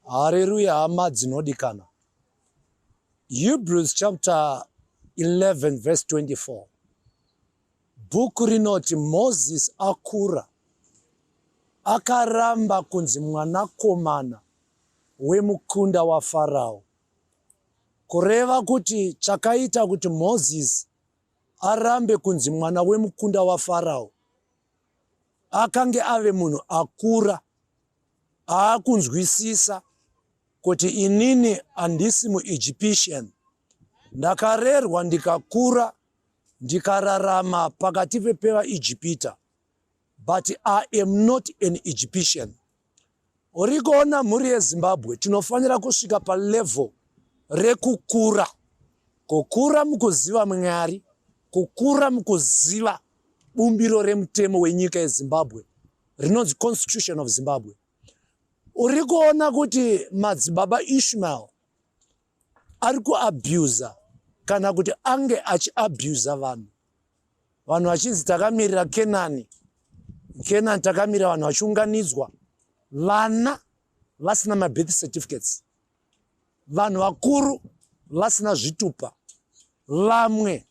Hareruya hama dzinodikana. Hebrews chapter 11 verse 24. Bhuku rinoti Moses akura akaramba kunzi mwanakomana wemukunda waFarao. Kureva kuti chakaita kuti Moses arambe kunzi mwana wemukunda waFarao akange ave munhu akura aakunzwisisa kuti inini handisi muEgyptian, ndakarerwa ndikakura ndikararama pakati pevaEgypita, but I am not an Egyptian. Uri kuona mhuri yeZimbabwe, tinofanira kusvika palevel rekukura, kukura mukuziva Mwari, kukura mukuziva bumbiro remutemo wenyika yeZimbabwe rinonzi Constitution of Zimbabwe. Uri kuona kuti madzibaba Ishmael ari kuabuser kana kuti ange achiabuser vanhu, vanhu vachinzi takamirira Kenani, Kenani takamirira, vanhu vachiunganidzwa, vana vasina mabirth certificates, vanhu vakuru vasina zvitupa, vamwe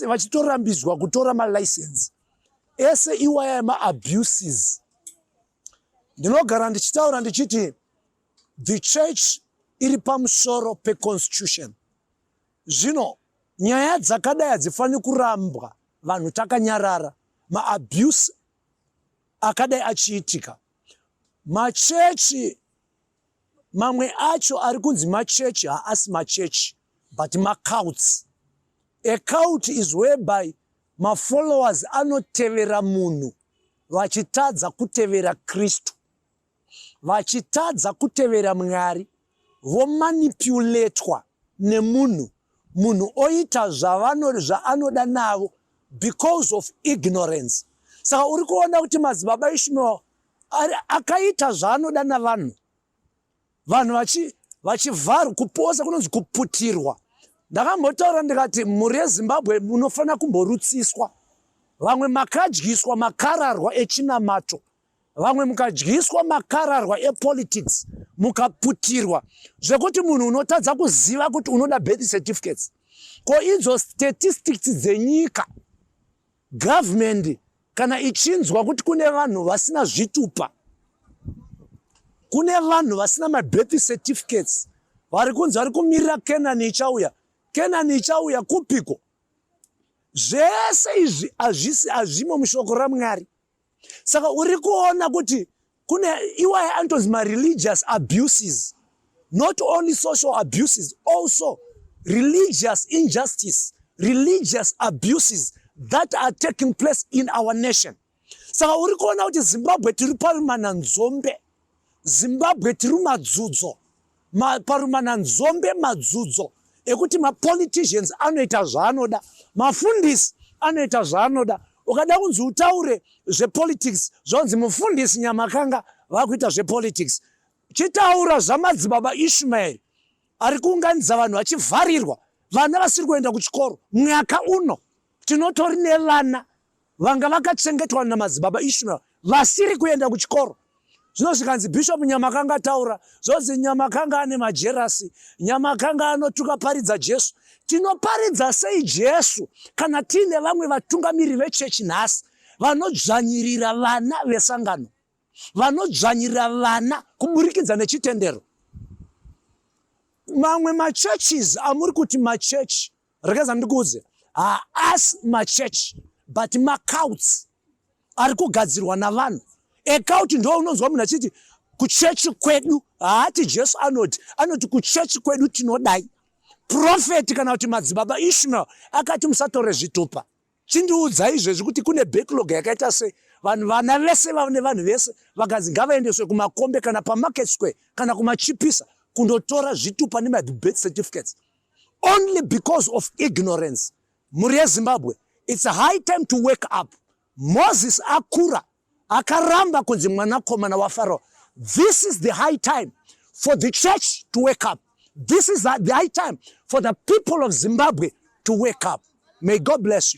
vachitorambidzwa kutora malicense ese iwaya emaabuses. Ndinogara ndichitaura ndichiti the church iri pamusoro peconstitution. Zvino nyaya dzakadai hadzifaniri kurambwa vanhu takanyarara, maabuse akadai achiitika. Machechi mamwe acho ari kunzi machechi haasi machechi but macults. A cult is whereby mafollowers anotevera munhu vachitadza kutevera Kristu, vachitadza kutevera Mwari, vomanipuletwa nemunhu, munhu oita zvaanoda navo because of ignorance. Saka uri kuona kuti madzibaba Ishmael akaita zvaanoda navanhu, vanhu vachivharwa, kuposa kunonzi kuputirwa. Ndakambotaura ndikati mhuri yeZimbabwe munofanira kumborutsiswa. Vamwe makadyiswa makararwa echinamato, vamwe mukadyiswa makararwa epolitics, mukaputirwa zvekuti munhu unotadza kuziva kuti unoda birth certificates. Ko idzo statistics dzenyika, government kana ichinzwa kuti kune vanhu vasina zvitupa, kune vanhu vasina mabirth certificates, vari kunzi vari kumirira Kenani ichauya, Kenani ichauya kupiko? Zvese izvi hazvisi, hazvimo mushoko raMwari. Saka uri kuona kuti kune iwaya anotonzi mareligious abuses, not only social abuses, also religious injustice, religious abuses that are taking place in our nation. Saka uri kuona kuti Zimbabwe tiri parumananzombe, Zimbabwe tiri madzudzo, parumananzombe, madzudzo ekuti mapoliticians anoita zvaanoda, mafundisi anoita zvaanoda. Ukada kunzi utaure zvepolitics, zvonzi mufundisi Nyamakanga vakuita zvepolitics. Chitaura zvamadzibaba Ishmael ari kuunganidza vanhu vachivharirwa, vana vasiri kuenda kuchikoro. Mwaka uno tinotori nevana vanga vakachengetwa namadzibaba Ishmael vasiri kuenda kuchikoro. Zvino zvikanzi Bishop Nyamakanga ataura, zvonzi Nyamakanga ane majerasi, Nyamakanga anotuka paridza Jesu. Tinoparidza sei Jesu kana tiine vamwe vatungamiri vechechi nhasi vanodzvanyirira vana vesangano, vanodzvanyirira vana kuburikidza nechitendero? Mamwe machurches amuri kuti machechi, regeza ndikuudze, haasi machechi but macults ari kugadzirwa navanhu. Ecult ndo unonzwa munhu achiti kuchechi kwedu, haati Jesu anoti, anoti kuchechi kwedu tinodai. Prophet kana kuti madzibaba Ishmael akati musatore zvitupa. Chindiudzai izvezvi kuti kune backlog yakaita sei, vanhu vana vese nevanhu vese vakanzi ngavaendeswe kumakombe kana pamarket square kana kumachipisa kundotora zvitupa nemabirth certificates only because of ignorance. Mhuri yeZimbabwe, it's a high time to wake up. Moses akura akaramba kunzi mwanakomana waFarao. This is the high time for the church to wake up. This is the high time for the people of Zimbabwe to wake up. May God bless you.